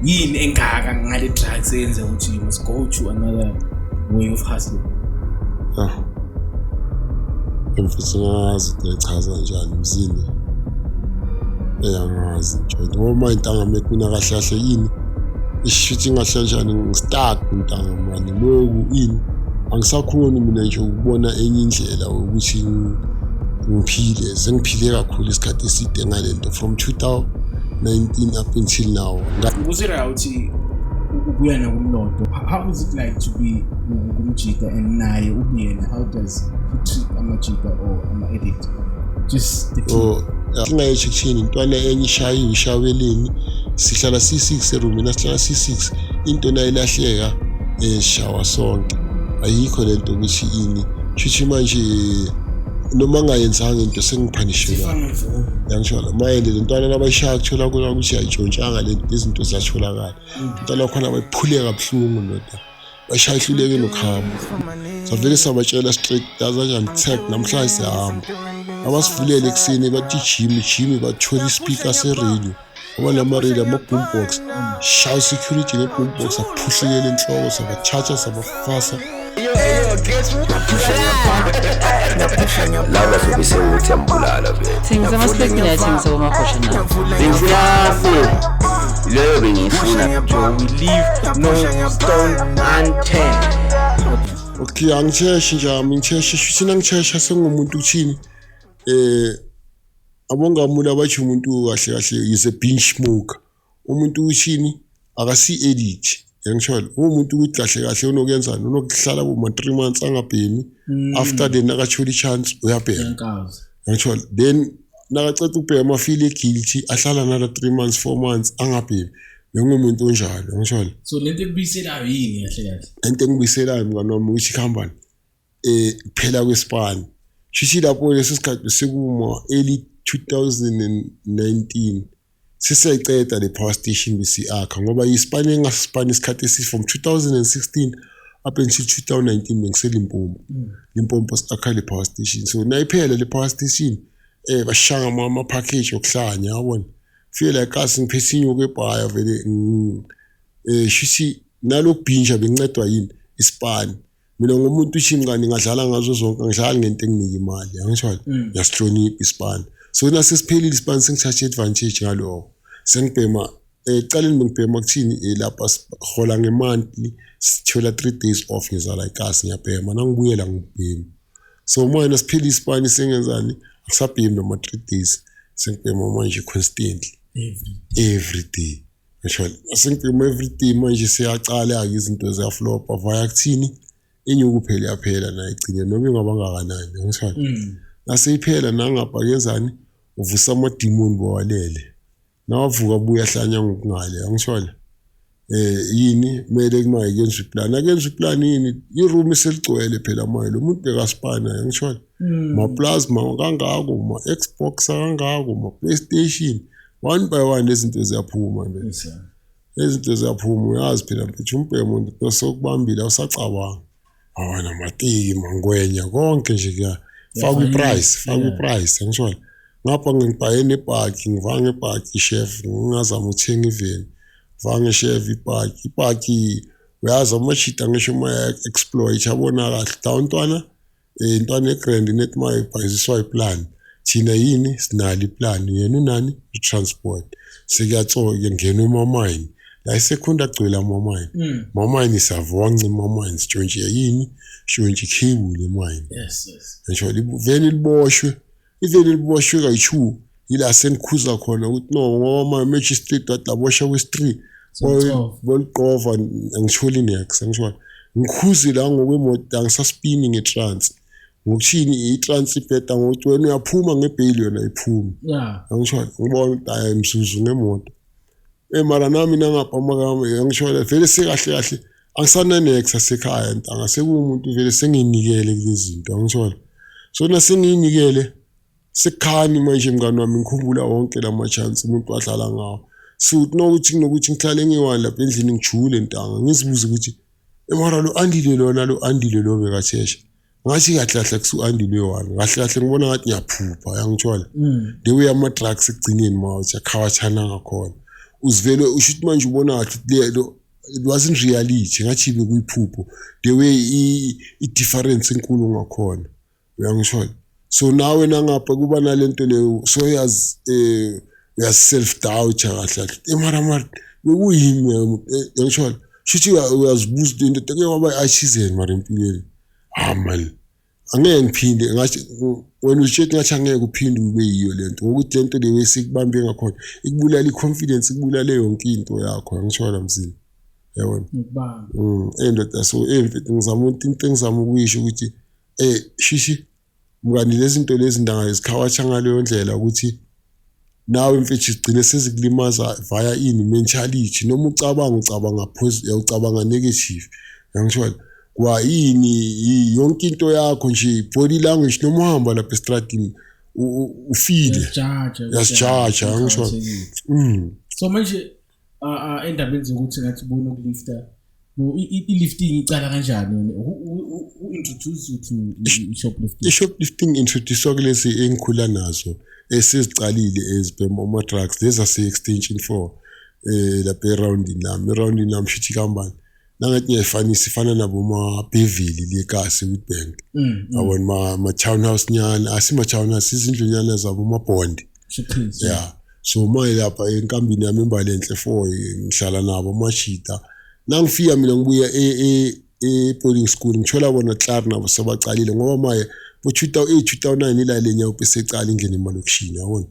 Yini engaka ngale drugs eyenza ukuthi you must go to another way of hustling? Ah. Mfethu, ngazi ukuthi ngichaza kanjani mzini. Angazi nje ngoba manje ntanga mina kahle kahle yini ishuthi ngahle kanjani, ngi-stuck ntanga mani loku ini, angisakhoni mina nje ukubona enye indlela ukuthi ngiphile. Sengiphile kakhulu isikhathi eside ngalento from 2019 up until now. Nguzira uthi ubuya nakumlodo, how is it like to be kumjita and naye ubuyena, how does he treat amajita or ama-addict, just the team? Oh, ingayesho kuthini, intwana enye ishayiwe ishaweleni, sihlala si-six erumini, asihlala si-six, into nayilahleka sishawa sonke. Ayikho lento ukuthi ini, shuthi manje noma ngayenzanga into sengiphanishela. Sifana mvumo. Yangithola mayele le ntwana nabayishaya, kuthola kona ukuthi ayitshontshanga le izinto ziyatholakala. Intwana khona bayiphule kabuhlungu ndoda, bashaya ihluleke nokuhamba. Savele sabatshela straight, yazi kanjani tag, namhlanje siyahamba. Abasivulele ekuseni bathi jimmy jimmy, bathola ispeaker seradio, abanama-radio ama-boombox, shaya security nge-boombox, aphuhlekele enhloko, sabathatha sabafasa. Laba sobe sewuthi yambulala vele. Thengisa ama-slip, athengisa komakhosha nawo. Bengifuna leyo, bengiyifuna. We leave no stone unturned. Okay, angisheshe nje ami, ngisheshe shuthi nangishesha sengumuntu ukuthini, abongamula bathi umuntu kahle kahle is a binge smoker. Umuntu uthini, akasi addict, yangithola umuntu ukuthi kahle kahle unokuyenzani, unokuhlala kuma 3 months angabhemi, after then nakathola i-chance uyabhema. Yankazi. Yangithola, then nakaceda ukubhema feel guilty, ahlala nala 3 months, 4 months angabhemi. Bengumuntu onjalo, yangithola. So lento ekubuyiselayo yini kahle kahle? Into engibuyiselayo, mngani wami, ukuthi kuhambani kuphela kwesipani, shishi lapho leso sikhathi sekuma early 2019, sisayiceda le power station besi-akha, ngoba isipani engasipani isikhathi esi from 2016 up until 2019 bengiseLimpopo. Limpopo sakha le power station, so nayiphela le power station bashanga ama package okuhlanya, yabona, feel like kasi ngiphethe inyuko ebhaya vele. Shithi nalokubhinja bengincedwa yini isipani. Mina ngumuntu uthi mngani ngadlala ngazo zonke, angidlali ngento enginika imali, angisho, ngiyasihlonipha isipani. So nasesiphelile isipani sengithathe advantage ngalokho, sengibhema. Ekuqaleni bengibhema kuthini, lapha sihola nge-monthly, sithola 3 days off, ngizala ikasi, ngiyabhema, nangibuyela ngibhema. So manje nasiphela isipani sengenzani? Akusabhemi noma 3 days, sengibhema manje constantly every day. Ngisho sengibhema every day manje, siyacala-ke izinto ziyaflopa vaya kuthini, inyuku phela iyaphela nayo igcine noma ingaba ngakanani, angisho, naseyiphela nangapha kuyenzani, uvusa amadimoni bawalele, nawavuka abuya ahlanya ngokungale, angisho. Yini kumele kumaye kuyenzwa iplan, akuyenza iplan yini, iroom seligcwele phela manje, lo muntu bekaspana, angisho, ma plasma kangako, ma Xbox kangako, ma PlayStation, one by one lezinto ziyaphuma nje, izinto ziyaphuma. Uyazi phela mfethu, umbhemo bese ukubambile awusacabanga, awana matiki, mangwenya, konke nje kuya faka iprice, faka iprice, angisho. Ngapha ngibhaye nebhaki, ngivanga ebhaki chef, ngingazama ukuthenga iveni, vange chef ibhaki, ibhaki uyazi amashita ngisho uma exploit abona kahle da ntwana, intwana egrand net ma ibhayisiswa iplan. Thina yini sinalo iplan, yena unani i-transport, sekuyatsoka ngena emamayini la esekhunda, agcwele amamayini, mamayini siyavonca emamayini, sitshontshe yini, sitshontshe ikhebuli emayini. Ngisho iveni liboshwe, iveni liboshwe kayi-two, yila senikhuza khona ukuthi no, ngoba ma-magistrate wathi labosha kwesi-three boliqova, angitholi niks, angisho, ngikhuze la ngokwemoto, angisaspini ngetrans, ngokuthini i-trans ibheda ngokuthi wena uyaphuma ngebheyili, yona iphumi. Angisho, ngibona ukuthi hayi, mzuzu ngemoto, mara nami nangapha angisho vele sekahle kahle angisananex asekhaya ntanga, sekuwumuntu vele sengiyinikele kulezi zinto, angisho. So nasengiyinikele sekukhani manje, mngani wami, ngikhumbula wonke lama chance umuntu adlala ngawo. So kunokuthi ngihlale ngiyi-one lapha endlini, ngijule ntanga, ngizibuze ukuthi mara lo Andile lona, lo Andile lo bekathesha ngathi kahle kahle kusu-Andile one, kahle kahle ngibona ngathi ngiyaphupha, yangithola, the way ama-drugs ekugcineni mawuthi akhawatshana ngakhona. Uzivele usho ukuthi manje ubona kahle ukuthi le it wasn't reality, ngathi bekuyiphupho, the way i-difference enkulu ngakhona, uyangithola? So nawe nangapha kuba nalento leyo, so uyazi uyazi-self doubt kahle kahle, mara mara bekuyimi, uyangithola? Shuthi uyazibuza into ake waba i-artisan, mara empilweni, ah man, angeke ngiphinde. Ngathi wena uzitshela ngathi angeke uphinde ube yiyo lento, ngokuthi lento leyo esikubambe ngakhona ikubulala i-confidence, ikubulale yonke into yakho, angithola mzini, yabona? Ngikubamba. Ndoda, so mfethu, ngizama ukuthi into engizama ukuyisho ukuthi shishi mngani, lezi zinto lezi ndanga zikhawatsha ngaleyo ndlela ukuthi nawe mfethu zigcine sezikulimaza via ini, mentality, noma ucabanga positive, ucabanga negative, uyangithola? Kwa yini yonke into yakho nje, body language, noma uhamba lapha estradini ufile. Uyazijaja. Uyazijaja, angithola? So manje endabeni zokuthi ngathi ubona ukulifta, i-lifting icala kanjani yona? Who introduced you to i-shoplifting? I-shoplifting introduce kulezi engikhula nazo esizicalile ezibhema ama-drugs, lezi ase-extension 4 lapha eroundini lami, eroundini lami shithi kambani, nangathi ngiyayifanisa, ifana nabo ma-Beverly lekasi, Witbank, yabona, ma-townhouse nyana, asima-townhouse, izindlu nyana zabo ma-bond. Showcase. Yeah, so manje lapha enkambini yami eMbalenhle 4 ngihlala nabo amashita. Nangifika mina ngibuya e-boarding school, ngithola bona klaar nabo sebacalile, ngoba maye bo 2008 2009 ila le nyawo besecala ingene emalokishini, yabona?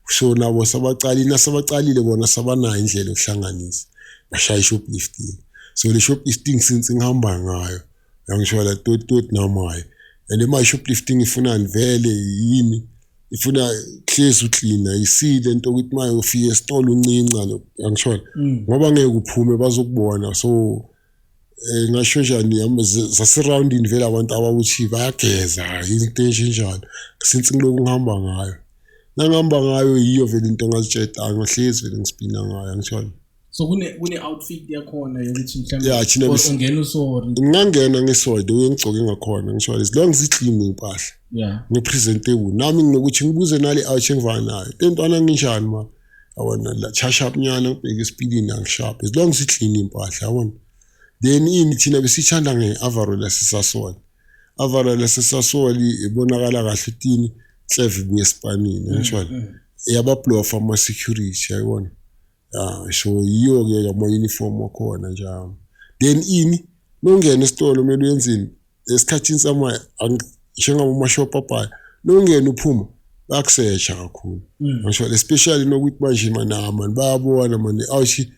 So nabo sabacalile, nasabacalile bona sabanayo indlela yokuhlanganisa, bashaya i-shoplifting. So le shoplifting since ngihamba ngayo, yangisho tot tot namaye, and ima shoplifting ifunani vele? Yini ifuna? Hlezi uklina isile into ukuthi maye ufike esitolo uncinca lo, yangisho, ngoba ngeke uphume, bazokubona. So ngasho njani, zaseroundini vele abantu abakuthi bayageza, izinto enjalo. Since ngiloku ngihamba ngayo, nangihamba ngayo, yiyo vele into engazitshela, ngihlezi vele ngispina ngayo, ngithola. So kune outfit yakhona yokuthi mhlawumbe Yeah, thina ungena usori? Ngingangena ngesode uye ngigcoke ngakhona, ngisho as long as i-clean impahla, ngipresentable nami, nginokuthi ngibuze nale out engivana nayo, tentwana nginjani ma, yabona, la chasha up nyana, ngibheke esipilini, angishap, as long as i-clean impahla, yabona? Then ini, thina besithanda nge-overall yasesasol. Overall yasesasol ibonakala kahle utini hleve ibuye esipanini, ngisho iyabablofa ama-security, yayibona? Ya, so yiyo-ke ama-uniform wakhona njalo. Then ini, nongena esitolo kumele uyenzeni esikhathini sama njengabo mashop abhaya, nongena uphuma bayakusesha kakhulu, ngisho especially nokuthi manje mana mani bayabona mani awuthi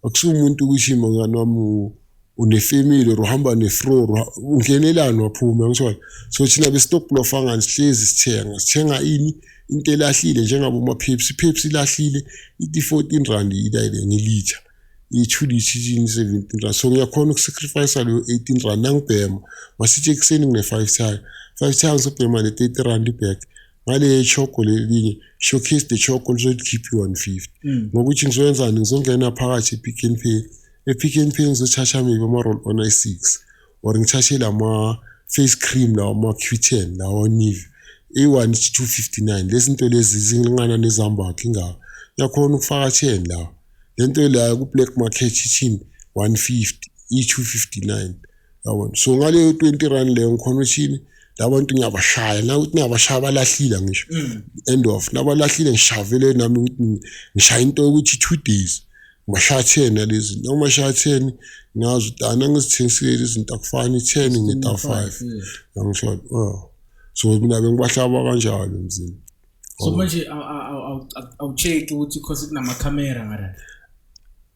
akusumuntu ukuthi mngani wami unefamily or uhamba nefro, ungenelani waphuma, ngisho. So thina besitokublofa ngani, sihlezi sithenga ini, into elahlile njengabo ma-Pepsi. Pepsi ilahlile ithi 14 rand ile ngelitha, i-2 litre ithini 17 rand, so ngiyakhona ukusacrifice leyo 18 rand. Nangibhema masithi ekuseni ngine-5 time, 5 times ngizobhema le 30 rand ibag ngale choco, lelinye showcase, the choco lizoyikhipha i-150, ngokuthi ngizoyenzani? Ngizongena phakathi e-Pick n Pay, e-Pick n Pay ngizothatha maybe ama-roll on ayi-6 or ngithathe lama-face cream lawa ama-Q10 lawa Nivea, i-1 259. Lezi zinto lezi zilingana nezambakhi, ingako ngiyakhona ukufaka 10 lawa. Lento la ku-black market ithini? 150, i-259, yabona? So ngaleyo 20 rand leyo ngikhona ukuthini, labantu ngiyabashaya na ukuthi ngiyabashaya, balahlile, ngisho end of nabalahlile, ngishavele nami ukuthi ngishaya into yokuthi 2 days ngibashaya 10 nalezi, noma shaya 10, ngazi ukuthi ana ngizithengisile lezi zinto, akufani 10 ngita 5, yangisho? Oh, so mina bengibahlaba kanjalo mzini. So manje awucheck ukuthi cause kunamakhamera ngala?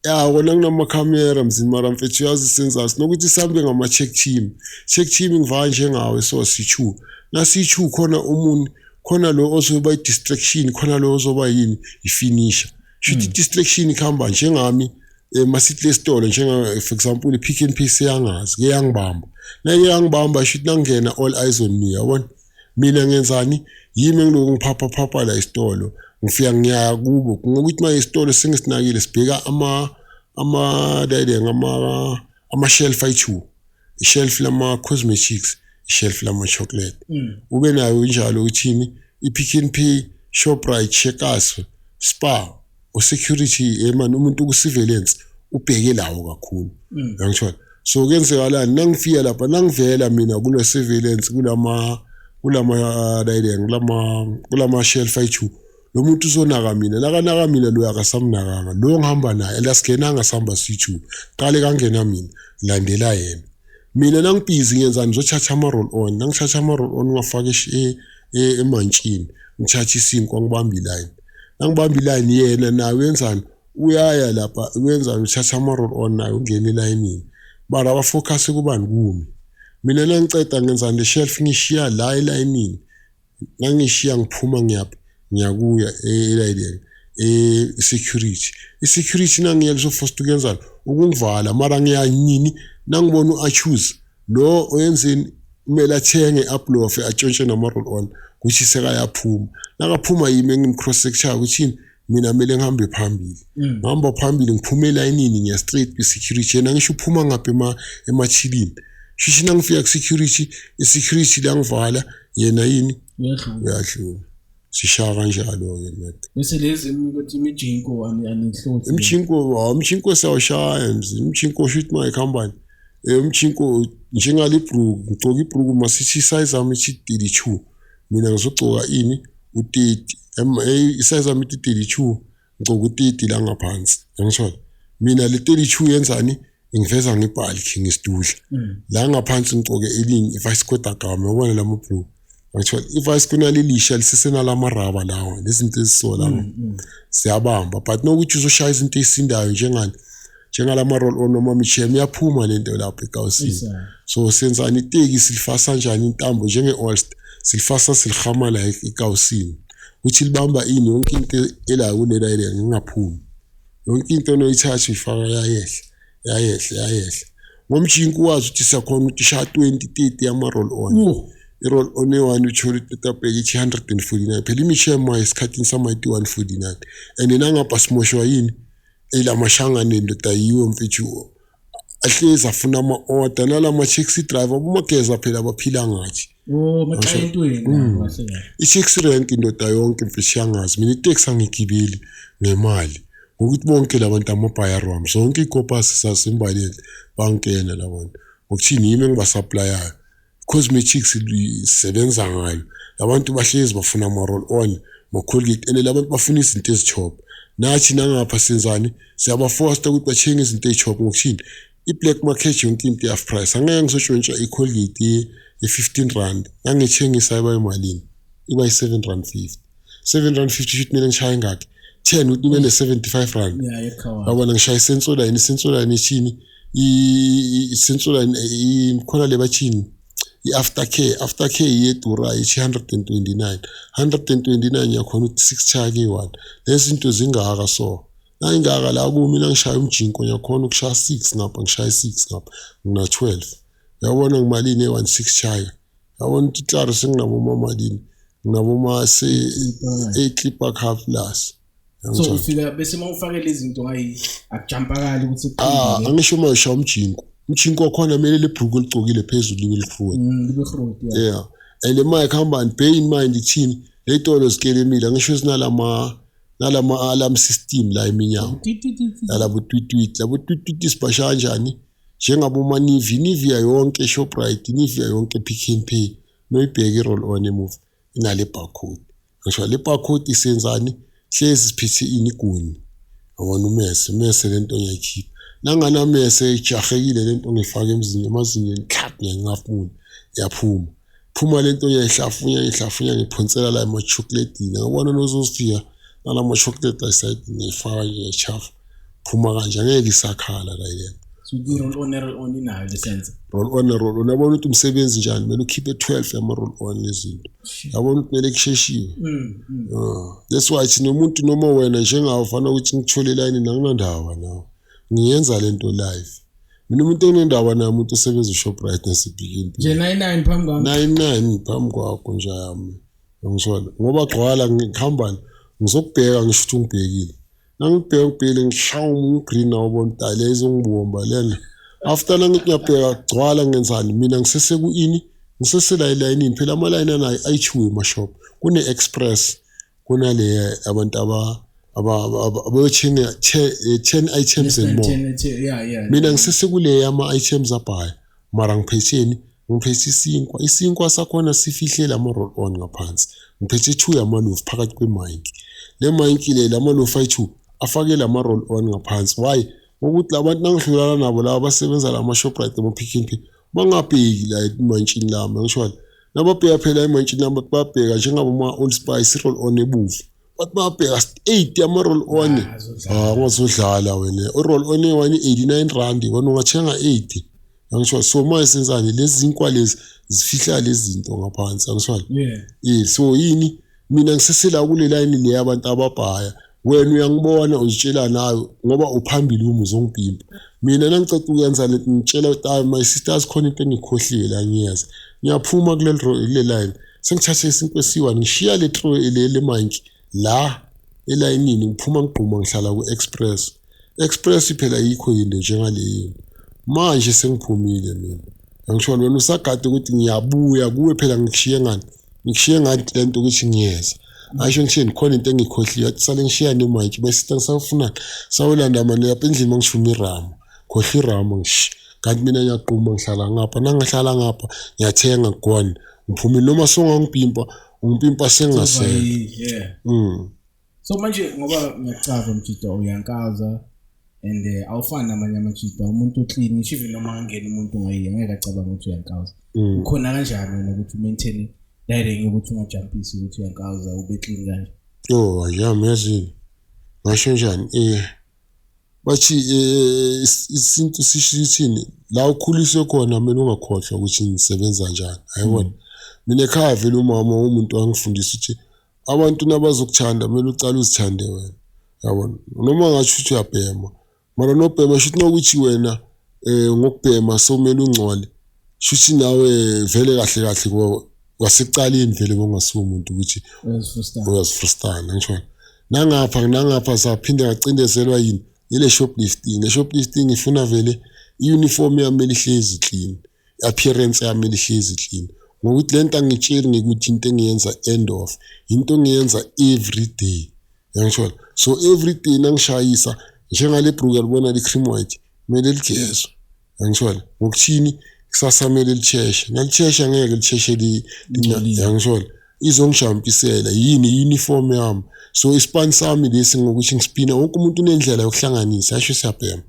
Ya, kona kunamakhamera mzini, mara mfethu uyazi senzasi nokuthi sihambe ngama-check team, check team ngivaya njengawe, so sichu nasichu khona umuntu khona lo ozoba i-distraction, khona lo ozoba yini, i-finisher. Shuthi i-distraction ikhamba njengami, masithi lesitolo njenga for example i-Pick n Pay seyangazi ke, yangibamba, nake yangibamba, shuthi nangena all eyes on me, yabona? Mina ngenzani? Yimi engiloku ngiphapha phapha la isitolo, ngifika ngiyaya kubo ngokuthi manje isitolo sengisinakile, sibheka ama ngama ama shelf ayi-2, ishelf lama cosmetics, ishelf lama chocolate, ube nayo injalo. Uthini? I-Pick n Pay, Shoprite, Checkers, Spar. O-security man, umuntu ku-surveillance ubheke lawo kakhulu, yangithola. So kuyenzekalani nangifika lapha, nangivela mina kule surveillance, kulama layileng, kulama shelf ayi-2, lo muntu uzonaka mina, nakanaka mina loyo akasamnakanga lo ngihamba naye, and asigenanga, sihamba siyi-two. Qale kangena mina, ngilandela yena. Mina nangibhizi ngiyenzani? Ngizothatha ama-roll on. Nangithatha ama-roll on, ngiwafake emantshini, ngithatha isinkwa, ngibambe ilayini. Nangibamba ilayini, yena naye wenzani? Uyaya lapha, wenzani? Uthatha ama-roll on naye, ungena elayinini, mara aba-focus kubani? Kumi mina. Nangiceda ngenzani? Le shelf ngishiya la elayinini. Nangishiya ngiphuma, ngiyaphi? Ngiyakuya elayinini e-security. I-security nangiya kuzo-first ukuyenzani? Ukungivala. Mara ngiyanini nangibona u-accuse lo oyenzeni, kumele athenge uplofe, atshontshe nama-roll on, kuthi sekayaphuma. Nakaphuma yimi engim-cross sector, ukuthi mina kumele ngihambe phambili. Ngihamba phambili, ngiphume elayinini, ngiya straight kwi-security. Yena ngisho uphuma ngapha emathilini. Shishi nangifika ku-security, i-security langivala, yena yini? Uyadlula. Uyadlula. Sishaya kanjalo-ke mek. Bese lezi ukuthi imijinko anihlothi? Umchinko, hawu, umchinko siyawushaya mzi. Umchinko shoot my company. Umchinko njengale ibhruku, ngigcoka ibhruku, masithi isize yami ithi 32, mina ngizogcoka ini? U-30. Isize yami ithi 32, ngigcoka u-30 la ngaphansi, yangithola. Mina le 32 yenzani? Ingiveza ngebhalki, ngisidudla la ngaphansi, ngigcoke elinye i-Vasco da Gama, yabona la mabhruku, ngithola i-Vasco kunalelisha lisesenalamaraba lawa, lezinto ezisola siyabamba. But nokuthi uzoshaya izinto ezisindayo njengani, njengalama roll on noma michem, iyaphuma lento lapho ekawusini. Isa. So senzani? Iteki silifasa njani? Intambo njenge-oyster silifasa, silihama la ekawusini, ukuthi libamba ini? Yonke into ela kulela ile ingaphumi, yonke into onoyithatha uyifaka, yayehla, yayehla, yayehla. Ngomjinko wazi ukuthi siyakhona ukuthi shaya 20 30 yama-roll on. I-roll on eyi-one uthole ukuthi abheke ithi 149 phela imishemo esikhathini sama-ithi 149, and nangapha simoshwa yini? Elamashangane ndoda yiwo mfethu, ahlezi afuna ama-order nalama-taxi driver abomageza phela baphila ngathi. Oh, macayentweni kahle kahle. I-taxi rank indoda yonke mfethu yangazi mina iteksi angigibeli ngemali, ngokuthi bonke labantu amabhayari wami, zonke iy'kopasi zasembaleni bangena labantu, ngokuthini? Yimi engiba-supplyayo cosmetics, sisebenza ngayo. Labantu bahlezi bafuna ama-roll on, ma-Colgate, and labantu bafuna izinto ezi-cheap. Nathi nangapha senzani? Siyaba-force ukuthi bathenge izinto ey'cheap, ngokuthini? I-black market yonke into i-half price. Angeke ngizotshontsha i-Colgate ye-15 rand, ngangithengisa iba imalini? Iba yi-7 rand 50. 7 rand 50 shuthi kumele ngishaye ngakhi? 10, ukuthi nibe ne-75 rand. Yeah, yekhawa. Yabona, ngishaya i-Sensodyne. I-Sensodyne ithini? I-Sensodyne khona le bathini, i-aftercare. Aftercare iyedura, ithi 129, 129, yakhona ukuthi six chake iyi-one. Lezi zinto zingaka, so nayingaka la kumi, nangishaya umjinko ngiyakhona ukushaya six ngapha, ngishaya six ngapha, ngina 12, yabona, ngimalini eyi-one six chaya, yabona ukuthi klaro senginabo mamalini, nginabo ma se eight car plus. So ufika bese mawufake lezi zinto hayi akujampakali ukuthi Ah, kuqinile. Angisho uma ushaya umjinko, umjinko wakhona kumele le bhruku oligcokile phezulu libe likhulu. Libe groot, yeah. Yeah, and ema kuhamba, bear in mind ithini, ley'tolo zikelemile, angisho zinalama alarm system la eminyango. Ti, ti, ti, ti. Labo twitwit, labo twitwit sibasha kanjani? Njengabo ma-Nivea, Nivea yonke Shoprite, Nivea yonke Pick n Pay, noyibheke i-roll on emuva inale barcode. Ngisho le barcode isenzani? Hlezi siphethe ini? Iguni, yabona, umese, umese lento ngiyayikhipha, nanganamese ijahekile lento, ngifaka emzini emazinyeni, klap, ngiyanqafuna, yaphuma, phuma lento, ngiyayihlafunya, ngiyihlafunya, ngiphonsela la ema-chocolatini, ngabona nozozifika nalama chocolate asayidini, ngiyifaka, ngiyayichafa, phuma kanje, angeke isakhala la yena. So i-roll on, roll on inayo le sense. Roll on, roll on, yabona ukuthi umsebenzi njani, kumele ukhiphe 12 yama-roll on lezinto, yabona ukuthi kumele kusheshiwe. Ah, that's why thina umuntu noma wena njengawe fanele ukuthi ngithole line, nanginandaba nawe, ngiyenza lento live mina. Umuntu enginendaba naye umuntu osebenza uShoprite nase-Pick n Nje 99 phambi kwami. 99 phambi kwakho nje yami, ngithola ngoba gcwala, ngihamba ngizokubheka, ngisho ukuthi ungibhekile, nangibheka ngibhekile, ngishaya ugreen, awubona ukuthi le izongibomba lena. After nangithi ngiyabheka, gcwala, ngenzani mina? Ngisese ku-ini, ngisesela elayinini phela, amalayini anayo ayi-two emashop, kune-express, kunale abantu Abayothenga 10 items and more. 10, yeah. Mina ngisesekule ama-items abhaya, mara ngiphetheni? Ngiphethe isinkwa. Isinkwa sakhona sifihle lama-roll on ngaphansi. Ngiphethe two yamalofu phakathi kwemayinki. Le mayinki le, lamalofu ayi-two afake lama-roll on ngaphansi. Why? Ngokuthi labantu nangihlulana nabo laba basebenza lama-Shoprite, ama-Pick n Pay, bangabheki la emantshini lami. Angisho, nababheka phela emantshini lami, bayabheka njengabo ma-Old Spice, i-roll on ebovu, bathi bayabheka eight yama-roll on. Ah, ah, ungazodlala wena, i-roll on eyi-one 89 rand, wena ungathenga 80, angisho. So manje senzani? Lezi zinkwa lezi zifihla lezi zinto ngaphansi, angisho. So yini, mina ngisesela kule line le yabantu ababhaya. Wena uyangibona, uzitshela nawe ngoba uphambili, uma uzongipimpa mina nangiceda ukuyenza le, ngitshela ukuthi hayi, my sisters, khona into engikhohliwe la, ngiyeza. Ngiyaphuma kule line, sengithathe isinkwa esiyi-one, ngishiya le tray le mantshi la elayinini, ngiphuma, ngigquma, ngihlala ku-Express. Express phela yikho yinto njengaleyo. Manje sengiphumile mina, angisho, wena usagade ukuthi ngiyabuya kuwe phela. Ngikushiye ngani? Ngikushiye ngani le nto ukuthi ngiyeza? Asho ngishini, khona into engikhohliwe, athi sale ngishiya nemantshi bese ngisawufuna sawulanda manje lapha endlini. Mangishuma irama, khohlwa irama, ngish kanti mina ngiyaqhuma, ngihlala ngapha, nangihlala ngapha ngiyathenga, gone, ngiphumile. Noma songangipimpa, ungipimpa sengingasekho. So manje ngoba ngiyacava mjita, uyankaza and awufani namanye amajita, umuntu oclean, ngisho even noma angena umuntu ngayiye ngeke acabanga ukuthi uyankaza. Ukhona kanjani wena ukuthi umaintain direct ukuthi ungajumpisi ukuthi uyankaza, ube clean kanje? Oh, yami yazini, ngasho njani, bathi isintu sisho ithini, la ukhuliswe khona kumele ungakhohlwa ukuthi ngisebenza njani, ayibona. Mina ekhaya vele umama umuntu wangifundisa ukuthi abantu nabazokuthanda kumele ucale uzithande wena, yabona. Noma ngasho ukuthi uyabhema, mara nobhema shuthi nokuthi wena ngokubhema somele ungcole, shuthi nawe vele kahle kahle kwasekucaleni vele bongasuye umuntu ukuthi uyazifrustana, ngisho. Nangapha nangapha saphinde ngacindezelwa yini? Ile shoplifting. Le shoplifting ifuna vele i-uniform yami elihlezi clean, appearance yami elihlezi clean, ngokuthi lento angitsheli ngikuthi into engiyenza end of into engiyenza every day, yangisho. So every day nangishayisa njengale bhruku, yalibona li-cream white, kumele ligezwe, yangisho. Ngokuthini? Kusasa kumele lisheshe, nalishesha ngeke lisheshe, yangisho, izongijampisela yini i-uniform yami. So isipani sami lesi ngokuthi ngispina, wonke umuntu unendlela yokuhlanganisa, asho siyabhema.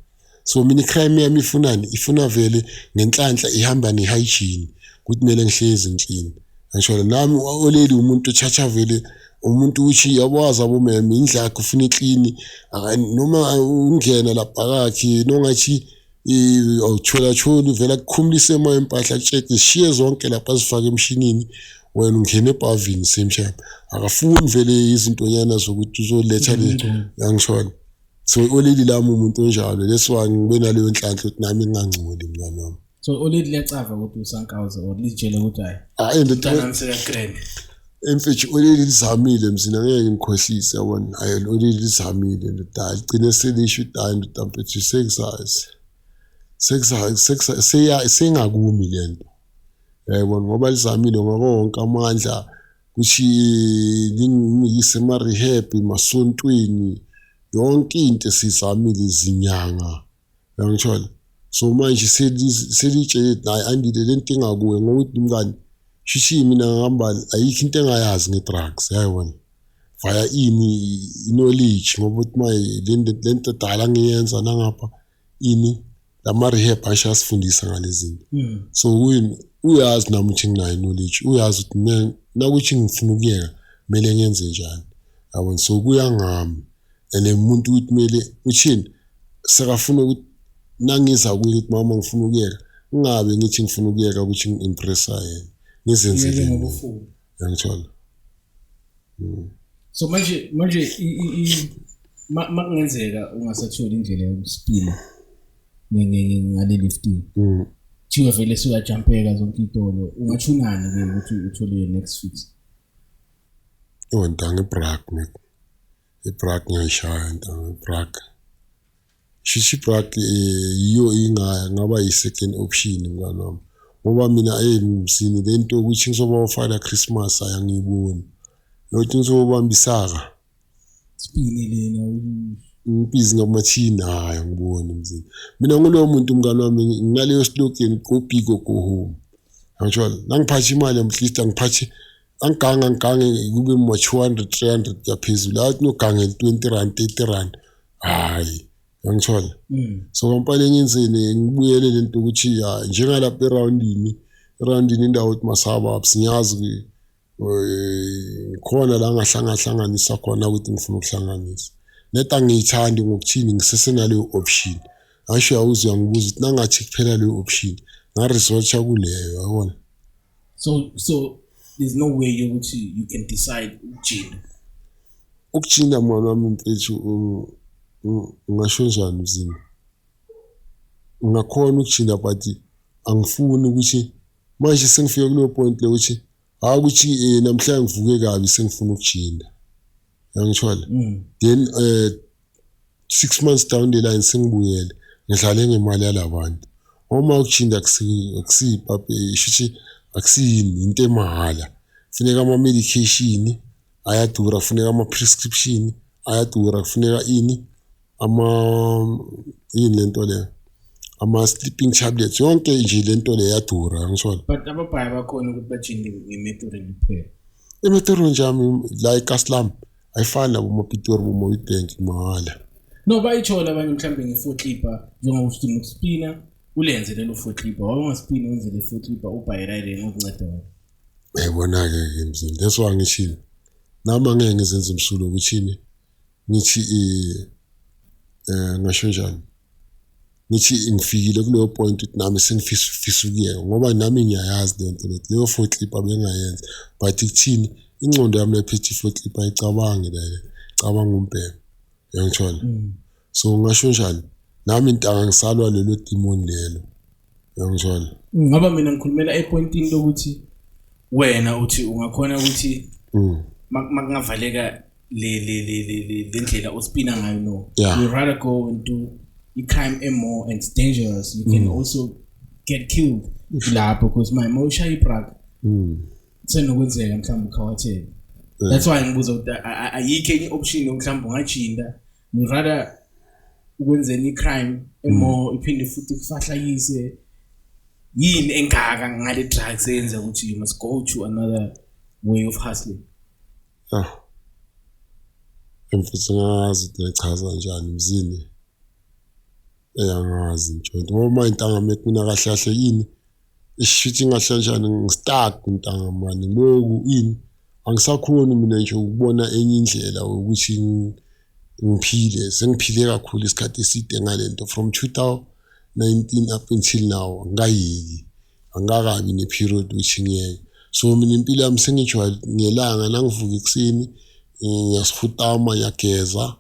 So mina i-crime yami ifunani? Ifuna vele ngenhlanhla ihamba ne-hygiene, ukuthi kumele ngihlezi ngiclean, ngisho. Nami oleli umuntu othatha vele umuntu ukuthi yabazi abomeme indlu yakhe ufuna iclean, noma ungena lapha kakhe nongathi awuthola tholi vele akukhumulise emoya impahla, atsheke zishiye zonke lapha, azifake emshinini, wena ungena ebhavini same time. Akafuni vele izintonyana zokuthi uzoletha le, yangishona. So oleli lami umuntu onjalo, that's why ngibe naleyo nhlanhla ukuthi nami ngingangcoli, mngani wami. So oleli liyacava ukuthi usankawuza or litshele ukuthi hayi, hayi ndoda, mntanami sekagrand? Emfethu, oleli lizamile mzina, ngeke ngikhohlise, yabona. Hayi, oleli lizamile ndoda, hayi, ligcine selisho ukuthi hayi ndoda mfethu, sekuzazi sengakumi lento, yayibona, ngoba lizamile ngako wonke amandla kuthi lingiyise ema-rehab, emasontweni, yonke into sizamile, izinyanga, uyangithola. So manje selitshele ukuthi hayi Andile, le nto ingakuwe, ngokuthi mngani shishi mina ngihamba, ayikho into engayazi nge-drugs, yayibona, via ini, i-knowledge, ngoba ukuthi maye le nto dala ngiyenza nangapha ini lama-rehab asho asifundisa ngale zinto. So kuyini, uyazi nami ukuthi nginayo i-knowledge, uyazi ukuthi mina nakuthi ngifuna ukuyeka kumele ngenze njani, yabona. So kuya ngami and umuntu ukuthi kumele uthini, sekafuna ukuthi nangiza kuye ukuthi mama ngifuna ukuyeka, ngingabe ngithi ngifuna ukuyeka ukuthi ngi-impressa yena, ngizenzele Uyeke mina. ngoba ufuna. Uyangithola? So manje ma kungenzeka ungasatholi indlela yokuspina ngale lifting, thiwe vele suyajampeka zonke iy'tolo, ungathunani ke ukuthi uthole your next fix? Oh ntanga, ibrak mina, ibrak ngiyayishaya ntanga, ibrak shishi, ibrak yiyo ingaya ngaba yi-second option, mngani wami, ngoba mina msini le nto yokuthi ngizoba uFather Christmas ayangiyiboni, yokuthi ngizobamba isaka. Spini lena. Ngibhizi ngamathini, hhayi angiboni mzini. Mina ngulowo muntu mngani wami, nginaleyo slogan, go big or go home. Angithola nangiphatha imali, at least angiphathe angigange angigange kube ma 200 300 kuyaphezulu, athi nogangela 20 rand 30 rand, hhayi angithola. So kampani engenzeni ngibuyele lento ukuthi ya njengalapha erawundini, erawundini indawo ukuthi masaba sinyazi khona la ngahlangahlanganisa khona ukuthi ngifuna ukuhlanganisa net angiyithandi ngokuthini, ngisesenaleyo option. Asho awuze uyangibuza ukuthi nangathi kuphela leyo option ngaresorta kuleyo, yabona. So there's no way yokuthi you can decide ukujinda? Ukujinda mwana wami mfethu, ngingasho njani mzini, ngingakhona ukujinda but angifuni ukuthi manje sengifike kuleyo point le ukuthi hayi ukuthi namhlanje ngivuke kabi sengifuna ukujinda, yangithola. Then 6 months down the line sengibuyele ngidlale ngemali yalabantu. Uma ukujinda akusiyipapa, shuthi akusiyini into emahhala, kufuneka ama-medication ayadura, kufuneka ama-prescription ayadura, kufuneka ini ama yini lento leyo, ama-sleeping tablets, yonke nje lento le iyadura, yangithola. But ababhayi bakhona ukuthi bajinde nge-Method kuphela? Imetro nje yami la eKaslam ayifani nabo maPitori, boma-Witbank, mahhala. No, bayithola abanye mhlawumbe nge-four clipper, njengoba udinga ukuspina ulenze lelo four clipper, waba ungaspini wenze le four clipper ubhayirayire ngokunceda wena. Uyayibona-ke ke mzini, that's why ngishilo nami angeke ngizenze umsulo ukuthini, ngithi ngasho njani, ngithi ngifikile kuleyo point ukuthi nami sengifisa fisa ukuyeka, ngoba nami ngiyayazi leyo nto leyo four clip abengayenza, but kuthini ingqondo yami lephethe i-four clip ayicabangi la, cabanga umbhemo, uyangithola. So ngasho njani, nami intanga ngisalwa lelo demon lelo, uyangithola. Ngoba mina ngikhulumela epointini lokuthi wena uthi ungakhona ukuthi makungavaleka le ndlela ospina ngayo, no, you rather go and do i-crime e-more and it's dangerous, you can also get killed lapho because my mawushaya i-drug senokwenzeka mhlawumbe ukhawathele. That's why ngibuza ukuthi ayikho enye option mhlawumbe ungajinda, you rather ukwenzeni i-crime e-more iphinde futhi kufahlakise? Yini engaka ngale drugs eyenza ukuthi you must go to another way of hustling? Ah. Mfethu, ngazi ukuthi ngichaza kanjani mzini. Angazi nje ngoba manje ntanga mina kahle kahle yini ishithi ngahle kanjani, ngi-stuck ntanga mani, loku ini angisakhoni mina nje ukubona enye indlela ukuthi ngiphile. Sengiphile kakhulu isikhathi eside ngalento from 2019 up until now, angikayeki, angikakabi ne-period ukuthi ngiyeke. So mina impilo yami sengijwayele ngelanga nangivuka ekuseni ngiyasifutama, ngiyageza,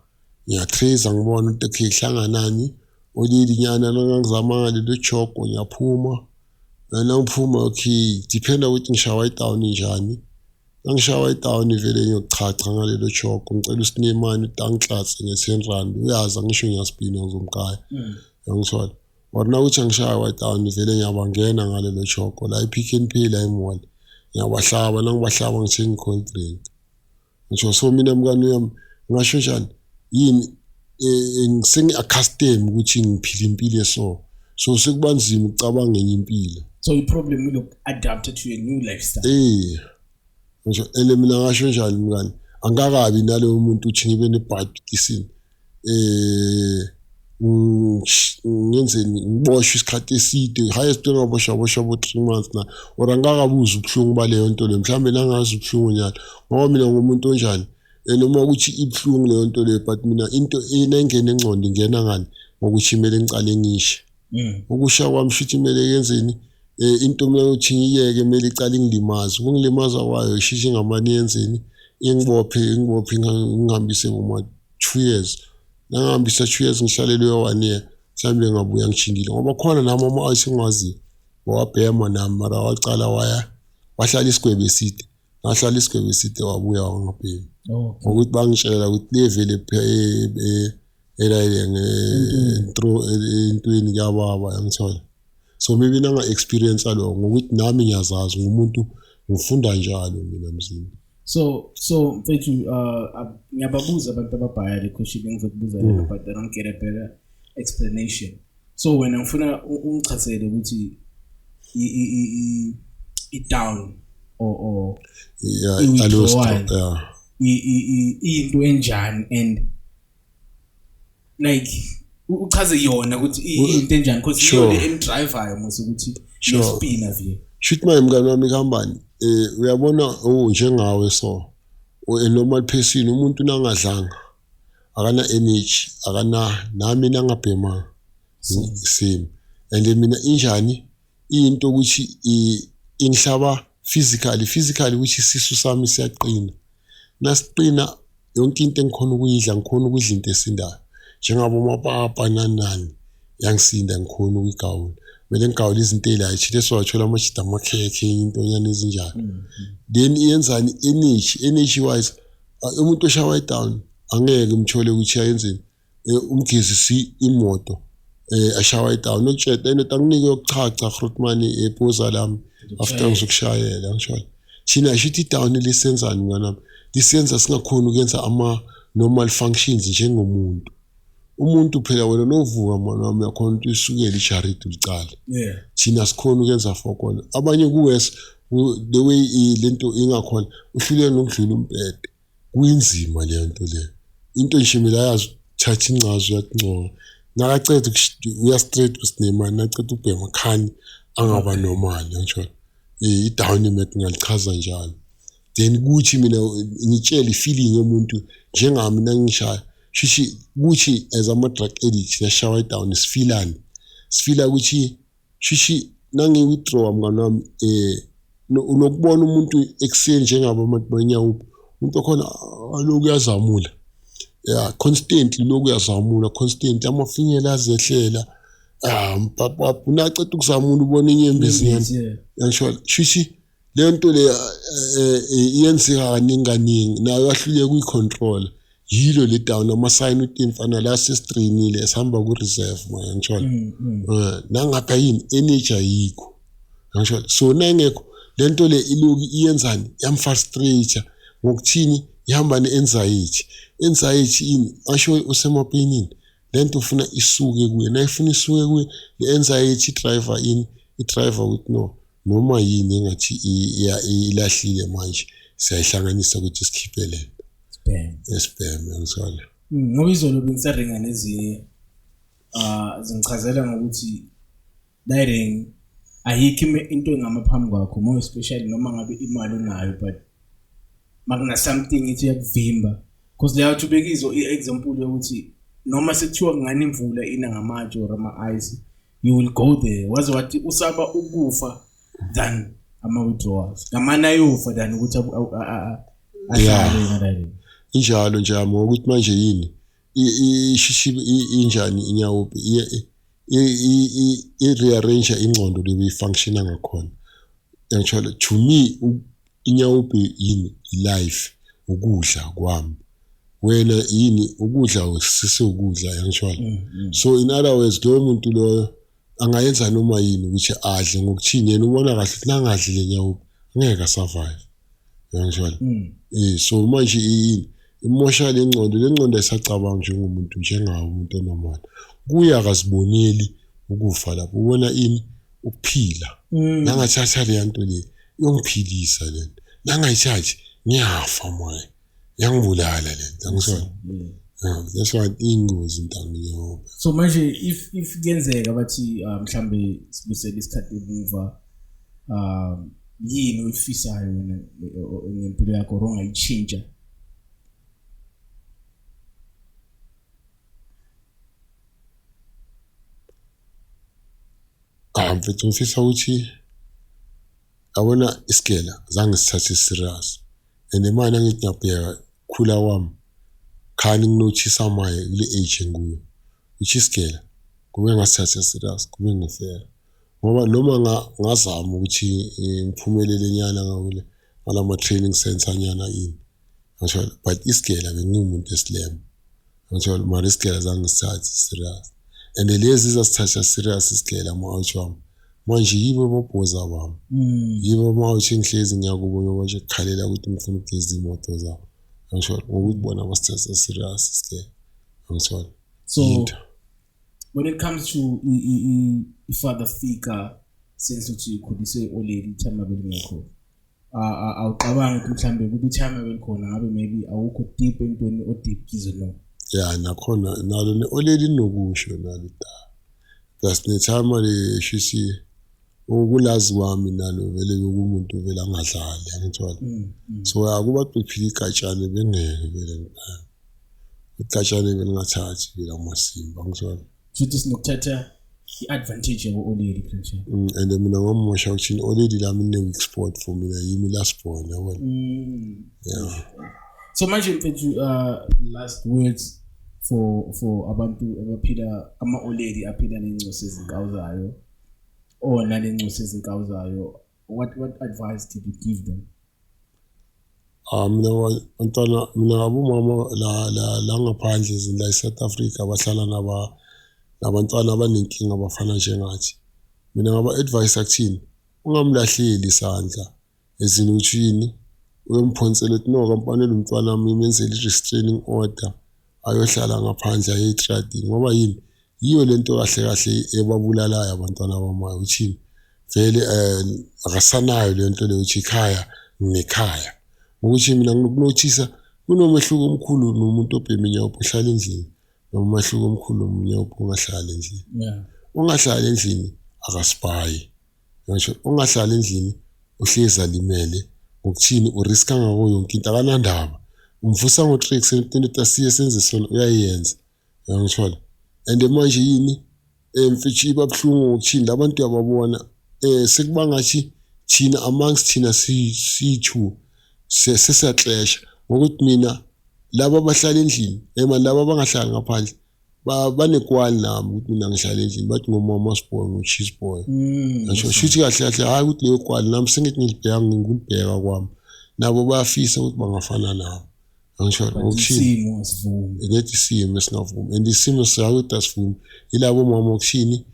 ngiyatrace, ngibona ukuthi okay kuhlanganani olilinyana, nangizama ngalelo joko ngiyaphuma. Nangiphuma okay, dependa ukuthi ngishawa i-down njani. Nangishawa i-down vele ngiyochacha ngalelo joko, ngicela usinemani ukuthi angihlatse nge-10 rand, uyazi angisho ngiyaspina ngizomkaya, uyangithola. Or nawukuthi angishaya i-down vele ngiyabangena ngalelo joko la i-Pick n Pay la e-mall, ngiyabahlaba, nangibahlaba ngithenga i-cold drink ngisho. So mina mngani wami ngasho njani yini, sengi-accustomed ukuthi ngiphila impilo eso, so sekuba nzima ukucabanga enye impilo. So i-problem iloku-adapta to a new lifestyle? Eh, ngisho ene mina ngasho njani mngani, angikakabi naloyo muntu uthi ngibe nebhadi ngenzeni ngiboshwe isikhathi eside, highest engaboshwa aboshwa bo 3 months na or angikakabuzi ubuhlungu baleyo nto leyo, mhlawumbe nangazi ubuhlungu nyalo, ngoba mina ngumuntu onjani, noma ukuthi ibuhlungu leyo nto leyo, but mina into enengena engcondo ingena ngani ngokuthi kumele ngicale ngishe. Ukusha kwami shuthi kumele yenzeni, into mina ukuthi ngiyeke kumele icale ingilimaze, ukungilimaza kwayo ishishe ngamane yenzeni, ingibophe ingibophe ingihambise kuma 2 years, nangihambisa 2 years ngihlale leyo one year, mhlawumbe ngabuya ngishindile, ngoba khona nami ama-ice engiwaziyo wabhema nami, mara wacala waya wahlala isigwebo eside, ngahlala isigwebo eside wabuya wangabhemi. Ngokuthi bangitshela ukuthi le vele elayile entweni kuyababa, yangithola. So maybe nanga-experience lokho ngokuthi nami ngiyazazi ngumuntu ngifunda njalo mina mzini. So mfethu, ngiyababuza abantu ababhaya le question engizokubuza yona, but I don't get a better explanation. So wena ngifuna ungichazele ukuthi i down or i-withdrawal. Yeah, into enjani and like uchaze yona ukuthi into enjani, because iyo le emdrivayo mos ukuthi nespina vie. Shuthi manje, mngani wami, kuhambani, uyabona, oh, njengawe, so a normal person, umuntu nangadlanga akana energy, akana nami nangabhema same. And mina injani into ukuthi ingihlaba physically ukuthi isisu sami siyaqina. Nasiqina, yonke into engikhona ukuyidla, ngikhona ukudla into esindayo njengabo mapapa nani nani, yangisinda, ngikhona ukuyigawula. Kumele ngigawule izinto ey'light, leso wathola amajida, amakhekhe, intonyana ezinjalo. Then iyenzani energy wise, umuntu oshawa down angeke umthole ukuthi ayenzeni, umgezisi imoto, ashawa down nokutshela enothi anginike yokuchacha grootman ephuza lami after ngizokushayela. Ngisho thina shithi i-down lisenzani, mnganami? Lisenza singakhoni ukuyenza ama-normal functions njengomuntu. Umuntu phela, wena novuka, mngani wami, uyakhona ukuthi usukele ijaridi ulicale. Thina sikhona ukuyenza for kona abanye kuwes the way lento ingakhona, uhluleka nokudlula umbhede, kuyinzima leyo nto leyo. Into nje mina ayazi, uthatha incazo, uyakuncoka, nakaceda uya straight kusinemani, naceda ukubhema khani angaba normal. Ngisho i-down imet ngalichaza njalo. Then kuthi mina ngitshele i-feeling yomuntu njengami nangishaya shishi, kuthi as ama-drug addict nashawa down sifilani, sifila ukuthi shishi nangi-withdraw, mngani wami, unokubona umuntu ekuseni njengabo abantu banyawuphi, umuntu okhona aloku uyazamula, yeah, constantly lokhu uyazamula constantly, amafinyela azehlela, ah mpapap, unaceda ukuzamula ubona inyembezi nyana. Yangisho shishi leyo nto le iyenzeka kaningi kaningi, nayo yahluleka ukuyicontrol. Yilo le down, ama-sign ukuthi mfana la sesitrainile, sihamba ku-reserve manje, ngithola. Nangapha yini, energy ayikho, ngisho so nayingekho le nto le iloku iyenzani, yamfrustrate ngokuthini, ihamba ne-anxiety. Anxiety ini asho usemapenini, le nto ufuna isuke kuye, nayifuna isuke kuye le anxiety, i-driver ini, i-driver ukuthi no noma yini engathi ilahlile manje, siyayihlanganisa ukuthi sikhiphe le nto. Sibheme. Esibheme, ngithola. Ngoba izolo bengisaringa nezinye, zingichazela ngokuthi liring ayikho into engama phambi kwakho, more especially noma ngabe imali unayo, but makuna something ithi iyakuvimba, because leyo uthi ubekizo i-example yokuthi noma sekuthiwa kungani imvula ina ngamatshe or ama-ice, you will go there. Waze wathi usaba ukufa than ama-withdrawals, ngamane ayofa than ukuthi ahlale ngalarini. Injalo nje yami, ngokuthi manje yini ishishi injani inyaope, i-rearrange ingqondo le beyifunctiona ngakhona. Ngithola, to me inyaope yini, life, ukudla kwami. Wena yini, ukudla sisukudla, yangithola. So in other words, loyo muntu loyo angayenza noma yini ukuthi adle, ngokuthini, yena ubona kahle ukuthi nangadli le nyaope angeke asurvive, yangithola. So manje yini imosha le ngqondo, le ngqondo ayisacabanga njengomuntu, njengawo umuntu onormal. Kuye akaziboneli ukufa lapho, ubona ini, ukuphila. Nangathatha leya nto le iyongiphilisa le nto, nangayithathi ngiyafa moya, yangibulala le nto, angisona. Yeah, that's why ingozi intanga. So manje if kuyenzeka bathi mhlambe sibusele isikhathi emuva, yini oyifisayo wena ngempilo yakho or ongayitshintsha? Ah, mfethu, ngifisa ukuthi yabona isigela zange sithathe serious, and manje angithi ngiyabheka khula kwami, khani nginothisa maye kule age enguyo ukuthi isigela kube ngasithatha serious, kube ngifela, ngoba noma ngazama ukuthi ngiphumelele nyana ngakule ngalama training center nyana ini, ngisho, but isigela bengiwumuntu esilema, ngisho, mara isigela zange ngisithathe serious, and lezi zasithatha serious isigela ama-out wami. Manje yibo ababhoza bami. Yibo uma uthi ngihlezi ngiyakubo ngiyobatshe kukhalela ukuthi ngifuna ukugeza iy'moto zabo. Angithola ngokuthi bona basithatha serious sike. Angithola. So Yinto. when it comes to i-father figure, since uthi ukhuliswe olady, ithama belingekho, awucabangi ukuthi mhlambe kube ithama belikhona ngabe maybe awukho deep entweni o-deep kizo, no? Ya, nakhona nalo ne-olady linokusho nalo da. Plus nethama le shisi ukulazi kwami nalo vele bekumuntu vele angadlali, angithola. So ya, kuba bephila igatshane bengeke vele ngibheke. Igatshane belingathathi vele amasimba, angithola. Futhi sinokuthatha i-advantage yabo-olady phela. And mina ngomosha ukuthi olady lami ine-weak spot for mina, yimi last born, yabona. Yeah. So manje mfethu, last words for abantu abaphila ama-olady aphila ney'ncosi ezinkawuzayo or naley'ncosi ezinkawuzayo, what advice did you give them? Ah, mina bantwana, mina ngabomama la ngaphandle la e-South Africa abahlala nabantwana abanenkinga abafana njengathi. Mina ngaba-advise akuthini, ungamlahleli isandla ezini ukuthi yini uyomphonsela ukuthi no kampanele umntwana wami imenzele i-restraining order ayohlala ngaphandle aye etradini, ngoba yini yiyo lento kahle kahle ebabulalayo abantwana bamayo uthini vele akasanayo le nto leyo ukuthi ikhaya nginekhaya. Ngokuthi mina nginokunothisa kunomehluko omkhulu nomuntu obhema inyaope ohlala endlini noma umehluko omkhulu nomunyaope ongahlali endlini. Ongahlali endlini akasipayi, ngisho ongahlali endlini uhlezi alimele ngokuthini uriska ngako yonke into, akanandaba. Umvusa ngo-3 ekuseni into asiye senze sona uyayenza, uyangithola. And manje yini mfethu iba buhlungu ngokuthini labantu uyababona sekuba ngathi thina amongst thina siyi-two sesiyaklesha ngokuthi mina laba abahlala endlini ema laba abangahlali ngaphandle banekwali nami ukuthi mina ngihlala endlini, bathi ngomama's boy, ngu-cheese boy. Ngisho shuthi kahle kahle hhayi ukuthi leyo kwali nami sengithi ngilibheka ngilibheka kwami, nabo bayafisa ukuthi bangafana nami, angisho ngokuthini isimo asivumi. Lethi isimo esingavumi and isimo siyakuthi asivumi yilabo mama okuthini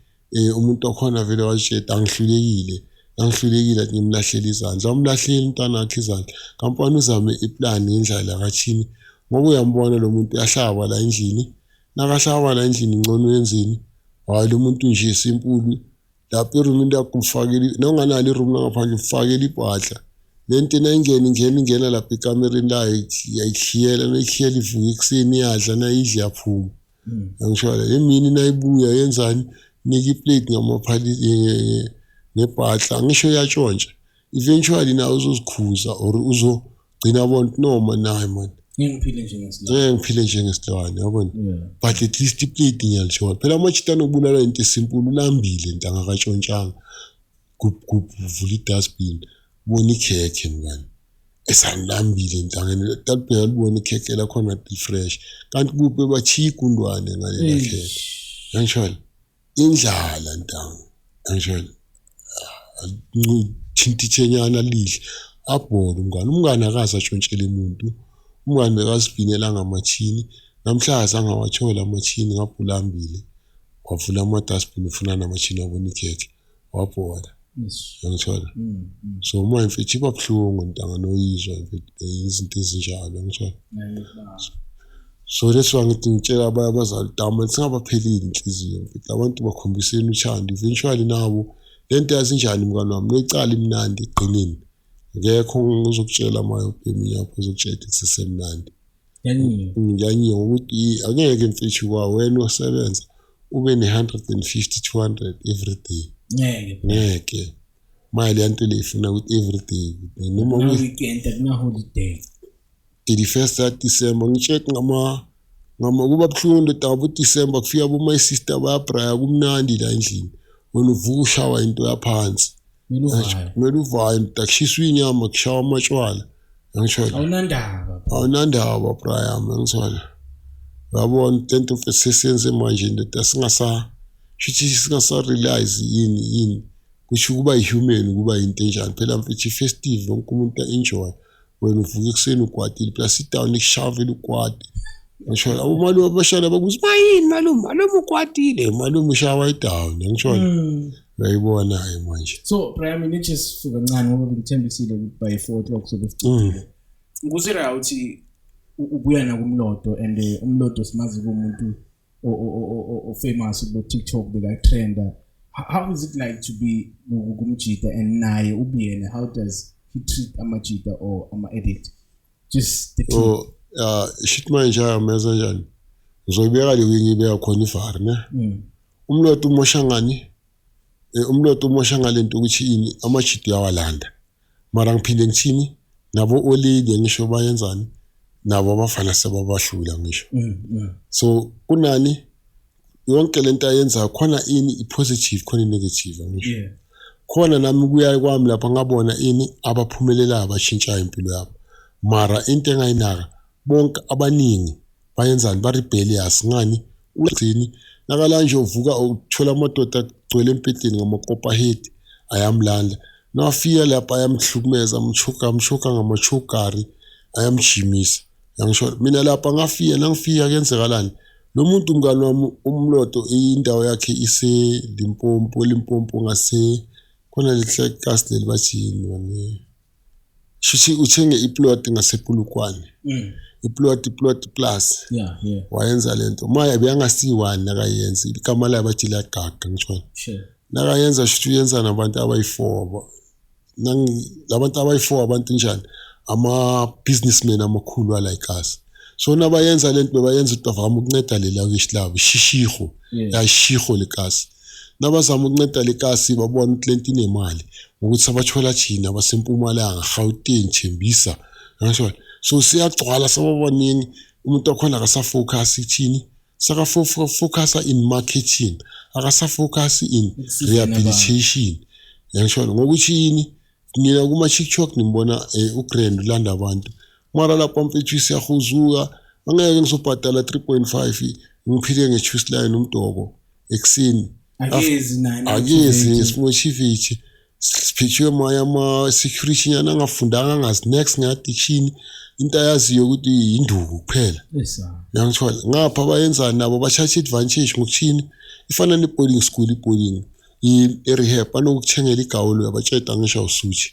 umuntu wakhona vele wajeda angihlulekile angihlulekile athi ngimlahlele izandla, awumlahleli umntwana wakhe izandla kampani, uzame iplani ngendlela kathini ngoba uyambona lo muntu uyahlaba la endlini, nakahlaba la endlini ngcono uyenzeni, hhayi lo muntu nje simpulu lapha erumini lakho umfakele nonganalo iroom langaphandle umfakele ibhadla lento nayingena ingena ingena lapha ekamereni layo yayikhiyela nayikhiyela ivuka ekuseni iyadla nayidla iyaphuma, angisho la emini nayibuya yenzani, nika iplate ngamaphali ngebhadla, angisho iyatshontsha eventually nawe uzozikhuza or uzogcina bona noma naye man ngeke ngiphile njengesilwane. Ngeke ngiphile njengesilwane, yabona, but at least iplate ngiyalithola phela. Amajita anokubulala into esimple, ulambile ntanga akatshontshanga, vula i-dustbin bona ikhekhe mngani esanilambile ntangeni talibheka libona ikhekhe lakhona li-fresh kanti kuphi bachiya igundwane ngalela khekhe, yangishona indlala ntanga, yangishona thintithenyana lidle abhole umngane. Umngane akaze atshontshele umuntu, umngane bekazibhinela ngamathini namhlanje angawathola amathini ngapha ulambile wavula ama-dustbin ufuna namathini wabona ikhekhe wabhola, yangithola. So uma mfethu iba buhlungu ntanga noyizwa mfethu izinto ezinjalo, yangithola. So that's why ngithi ngitshela abanye abazali dama singabapheleli inhliziyo mfethu, abantu bakhombiseni uthando eventually nabo lento yazi njani mngani wami noyicala imnandi ekugcineni akekho ngizokutshela uma ubhema inyapho uzokutshela ukuthi kusesemnandi. Ngiyanyiwa ngokuthi angeke mfethu kwawena osebenza ube ne-150 200 every day. Ngeke. Ngeke mali yanto le ifuna ukuthi every day noma na weekend akuna holiday. 31st ya December ngitshela ngama kuba buhlungu ndoda ngabo December kufika bo my sister bayabraya kumnandi la endlini wena uvuka ushawa into yaphansi. Kumele uvaye. Kumele uvaye ndoda, kushiswa inyama kushawa amatshwala, angisho awunandaba. Awunandaba Brian, ngithola uyabona lento mfethu sesiyenze manje ndoda singasa shuthi singasa realize yini yini kusho ukuba human kuba into enjani phela mfethu i-festive wonke umuntu enjoy wena uvuka ekuseni ukwatile plus idown ikushavela ukwate ngisho abomalume abashana bakuthi mayini malume malume ukwatile malume ushawa idown ngisho Uyayibona-ke manje. So Brian, mina just suka kancane ngoba bengithembisile ukuthi by 4 o'clock sobe sicedile. Ngikuzwela ukuthi ubuya nakumlodo and umlodo simazi kumuntu o-famous kubo TikTok, beka-trenda. How is it like to be kumjita and naye ubuyena, how does he treat amajita or ama-addict, just the team? So shit, manje ayamenza njani? Ngizoyibeka le ngiyibeka khona ivari ne. Umlotho umosha ngani? Umlotho umosha ngalento ukuthi ini, amajita uyawalanda. Mara ngiphinde ngithini, nabo olady ngisho bayenzani, nabo abafana sebabahlula ngisho. So kunani yonke lento ayenzayo khona, ini, i-positive khona, i-negative ngisho. Khona nami kuya kwami lapha ngabona ini, abaphumelelayo abashintshayo impilo yabo, mara into engayinaka, bonke abaningi bayenzani, ba-rebellious ngani, ugcini nakala nje uvuka uthola amadoda agcwele empedeni ngama-copperhead ayamlanda, nawafika lapha ayamhlukumeza, amchoka, amchoka ngamachokari, ayamjimisa. Yangisho mina lapha ngafika, nangifika kuyenzekalani, lo muntu mngani wami umlodo, indawo yakhe ise-Limpopo, Limpopo ngase khona lehlekasi leli bathi yini mani, shuthi uthenge iplot ngasePolokwane. Iplot plus wayenza lento maya beyangasiyi-one, nakayenza igama layo bathi liyagaga ngitshona. Nakayenza shuthi uyenza nabantu abayi-four, labantu abayi-four, abantu njani, ama-businessmen amakhulu ala ikasi. So nabayenza lento bebayenza ukuthi bavame ukunceda lelakishi labo ishishiho. Yashiho lekasi, nabazama ukunceda lekasi babona ukuthi lento inemali ngokuthi sabathola thina abasempumalanga, Gauteng, Thembisa, ngisho. So siyagcwala, sababaningi, umuntu wakhona akasafocus ithini, saka-focusa in marketing, akasafocus in Ekusizeni rehabilitation, yangisho. Ngokuthi yini, nina kuma-TikTok nimbona ugrand ulanda abantu, mara lapha mfethu siyahuzuka, angeke ngizobhadala 3.5 ngiphile nge-juice line umdoko ekuseni. Akezi naye. Akezi simotivate, siphethiwe maya ama-security nyana angafundanga, angazi next nge-addiction, into ayaziyo ukuthi yinduku kuphela. Uyangithola, ngapha bayenzani nabo, bathatha advantage ngokuthini, ifana ne-boarding school, i-boarding, i-rehab, banokukuthengela igawulo, uyabatsheda ngisho awusuthi.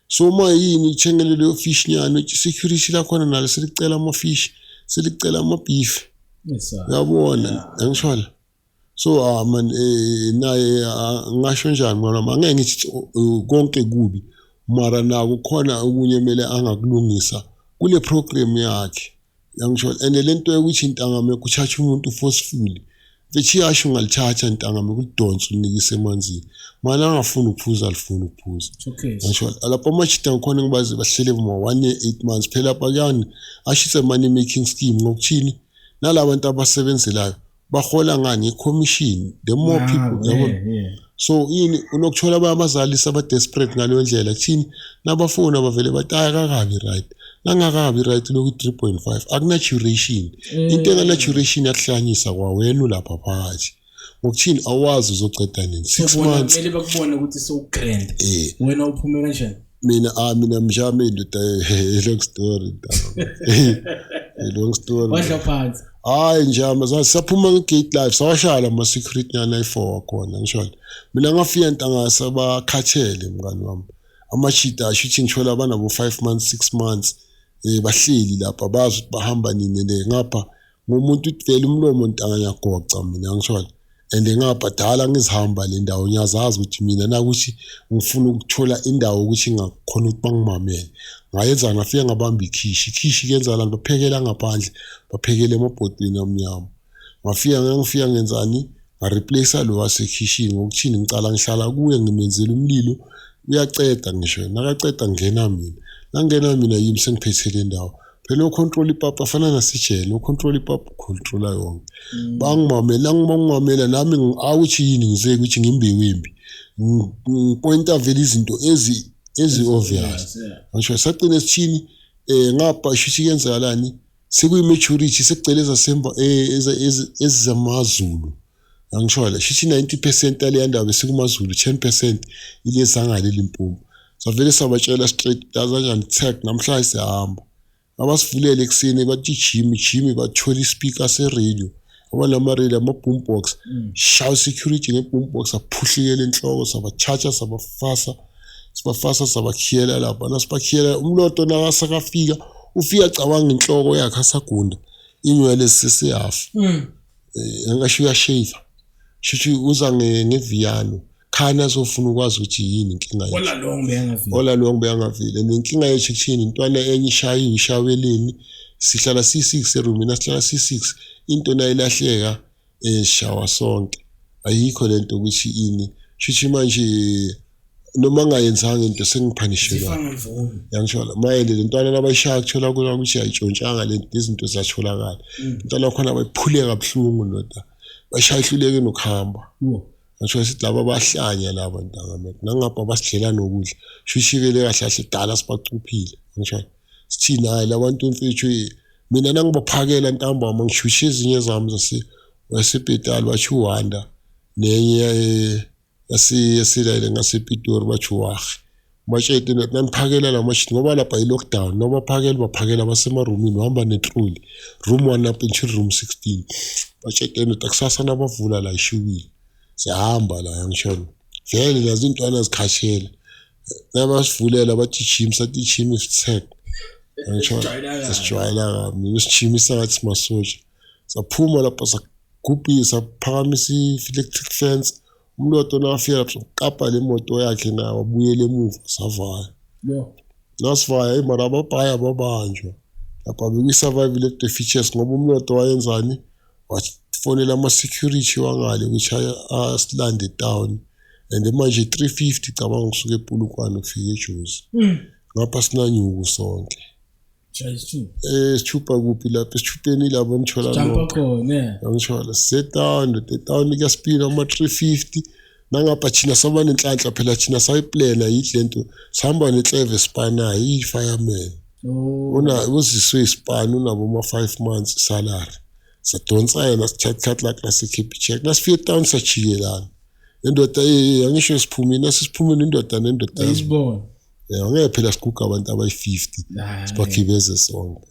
So uma yini ithengele leyo fish nyana, security lakhona nalo selicela ama-fish, selicela ama-beef. Uyabona, angithola. So ah man, naye ngasho njani mngani wami, angeke ngithi konke kubi, mara nako khona okunye kumele angakulungisa kule program yakhe, yangisho. And le nto yokuthi intangame kuthatha umuntu forcefully, mfethu, iyasho ungalithatha ntangame kulidonsa ulinikise emanzini, mana angafuni ukuphuza, alifuni ukuphuza. Ngisho lapho amajita ngikhona ngibazi bahlele ma 1 year 8 months phela lapha kuyani, ashise money making scheme ngokuthini, nalabantu abasebenzelayo bahola ngani, i-commission, the more people, yabona. So yini, unokuthola abazali saba-desperate ngaleyo ndlela, kuthini, nabafoni bavele bathi ayakakabi right, nangakabi right lokhu 3.5 akuna-duration, into engana-duration yakuhlanyisa kwawena ulapha phakathi ngokuthini, awazi uzoceda nini, 6 So bona months. Kumele bakubone ukuthi sewugrand. Wena uphume kanjani? Mina, ah, mina mjame indoda, long story ntanga, long story. Wadla phansi. Hayi njama, saphuma nge-gate life, sawashaya ama-security nyana ayi-four wakhona. Ngisho mina ngafika ntanga sabakhathele mngani wami, amashida asho ukuthi ngithola abanabo 5 months, 6 months, bahleli lapha, bazi ukuthi bahamba nini le ngapha, ngumuntu vele umlomo ntanga ngiyagoca mina, ngithola. And ngapha dala ngizihamba le ndawo, ngiyazazi ukuthi mina nakuthi ngifuna ukuthola indawo ukuthi ngakhona ukuthi bangimamele. Ngayenza, ngafika ngabamba ikhishi, ikhishi kuyenza lana baphekela ngaphandle, baphekele emabhodweni amnyama. Ngafika, ngangifika ngenzani, ngareplace lo wasekhishini ngokuthini, ngicala ngihlala kuye, ngimenzela umlilo, uyaceda ngisho, nakaceda ngena mina, nangena mina yimi sengiphethe le ndawo phela. Ucontrol ipapa afana nasejele, ucontrol ipapa, ucontrola yonke. Bangimamela, nangimamela nami awuthi yini, ngize ukuthi ngimbewu imbi, ngipointa vele izinto ezi obvious. Ngisho sagcina sithini, ngapha shuthi kuyenzakalani, sekuyi-maturity sekucela ezasemva ezamaZulu, angisho la shuthi 90% yaleya ndawo besikumaZulu, 10% ilezangale Limpopo. Savele sabatshela straight, yazi kanjani, tag namhlanje siyahamba. Abasivulele ekuseni bathi jimmy jimmy, bathola ispeaker seradio. Abanama-radio, ama-boombox, shaw security nge-boombox, aphuhlikele inhloko, sabatshatsha, sabafasa, sibafasa, sabakhiyela lapha. Nasibakhiyela umloto nakasakafika, ufika cabanga inhloko yakhe asagunda, inywele sesiyafa. Angasho uyashave, shuthi uza ngeviyano khana azofuna ukwazi ukuthi yini inkinga yakhe. All along beyangaveli. All along beyangaveli. And inkinga yethu kuthini, intwana enye ishayiwe, ishaweleni, sihlala si-6 erumini, asihlala si-6, into nayilahleka sishawa sonke. Ayikho lento ukuthi ini, shuthi manje noma ngayenzanga into sengiphanishelwa. Yangishola mayele le ntwana nabayishaya kuthola kona ukuthi ayitshontshanga le izinto ziyatholakala. Intwana khona bayiphule kabuhlungu ndoda, bashaya ihluleke nokuhamba. Ngisho sithi laba bahlanya laba ntanga mate, nangapha basidlela nokudla, shushikele kahle kahle dala sibacuphile. Ngisho sithini, hayi labantu mfethu, mina nangibaphakela ntambama ngishushe ezinye zami zasebhetali bathi uwanda, nenye yasilayile ngasePitori bathi uwahe. Batshete naniphakela la mashini ngoba lapha i-lockdown, nobaphakela baphakela basemarumini, uhamba netroli room 1 up until room 16. Batshete ndoda kusasa nabavula la ishubile, siyahamba la. Ngishona vele nazo intwana zikhashela, nabasivulela bathi gym, sathi gym isithek. Ngishona sijwayela kabi, sijimisa ngathi simasotsha. Saphuma lapha, sagubhisa, saphakamisa i-electric fence. Umloto nakafika lapha kapa le moto yakhe nawo wabuyela emuva, savaya. Nasivaya mara ababhaya babanjwa lapha, bekuyi-survival of the features ngoba umloto wayenzani, wafonela ama-security wangale ukuthi asilande town. And manje 350 cabanga kusuka ePolokwane kufika eJozi, ngapha sinanyuku sonke. Sithupha kuphi lapha esithupeni labo nithola khona. Ngithola setown, etown kuyaspina ama-350 nangapha thina saba nenhlanhla phela, thina sayiplana yithi lento, sihamba nenhleve espanayo iyi-fireman. Una uziswe isipani unabo ma-5 months salary, sadonsa yena sithatha like nasikhipha i-check, nasifika etown sajikelana indoda. Angisho siphumile, nasisiphumile indoda nendoda ayisibona. Angeke phela siguga abantu abayi-50 sibakhibeze sonke,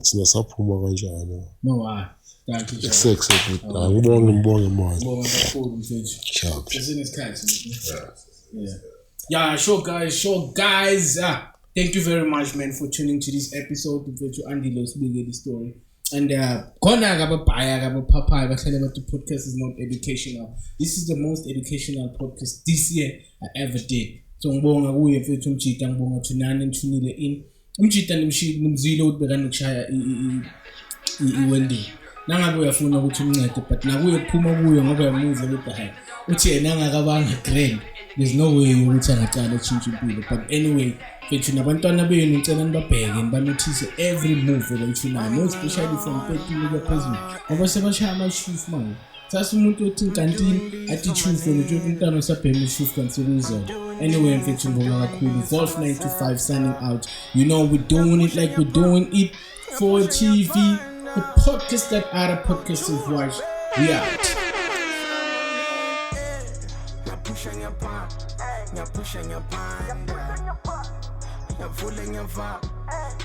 thina saphuma kanjalo. No, ah, thank you. Sex bhuti, angibonge, ngibonge manje. Ngibonga kakhulu mfethu. Sharp. Sesenesikhathi. Yeah. Yeah, sure guys, sure guys. Thank you very much man for tuning to this episode. Mfethu Andile usibikele story. And khona ke ababhaya ke abaphaphayo bahlale bathi podcast is not educational. This is the most educational podcast this year I ever did. So ngibonga kuye mfethu umjita, ngibonga thunani nithunile in. Umjita nimzwile ukuthi bekanokushaya i-welding. Nangabe uyafuna ukuthi umncede, but nakuye kuphuma kuyo ngoba uyamuzwa ukuthi hayi uthi yena angakabanga grand, there's no way ukuthi angacala atshintshe impilo. But anyway mfethu, nabantwana benu ngicela nibabheke, nibanothise every move abayifunayo, more especially from 13 ukuya phezulu, ngoba sebashaya amashufu manje. Sasa umuntu othi nkantini athi chufu wena utsho umntwana usabhema ishufu kanti sekuyizona. Anyway mfethu, ngibonga kakhulu. Wolf 925 signing out. You know we're doing it like we're doing it for TV, the podcast that other podcasters watch. We out. Ngiyapusha ngiyapha, ngiyapusha ngiyaphanda, ngiyavula ngiyavala.